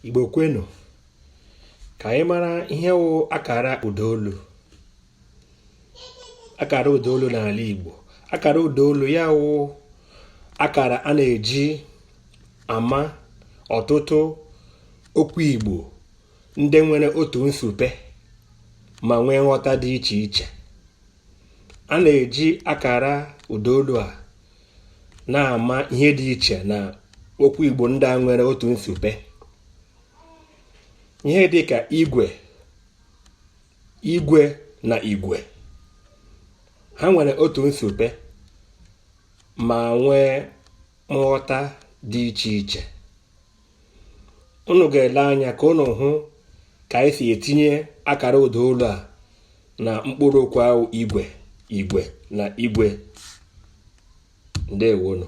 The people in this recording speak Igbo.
Igbo kwenu! Ka anyị mara ihe wụ akara ụdaolu. Akara ụdaolu n'ala Igbo. Akara ụdaolu ya wụ akara a na-eji ama ọtụtụ okwu Igbo ndị nwere otu nsupe ma nwee nghọta dị iche iche. A na-eji akara ụdaolu a na-ama ihe dị iche na okwu Igbo ndị a nwere otu nsupe. Ihe dị ka igwe, igwe na igwe. Ha nwere otu nsupe ma nwee nghọta dị iche iche. Unu ga-ele anya ka unu hụ ka anyị si etinye akara ụdaolu a na mkpụrụ okwu ahụ igwe, igwe na igwe. Ndewonu.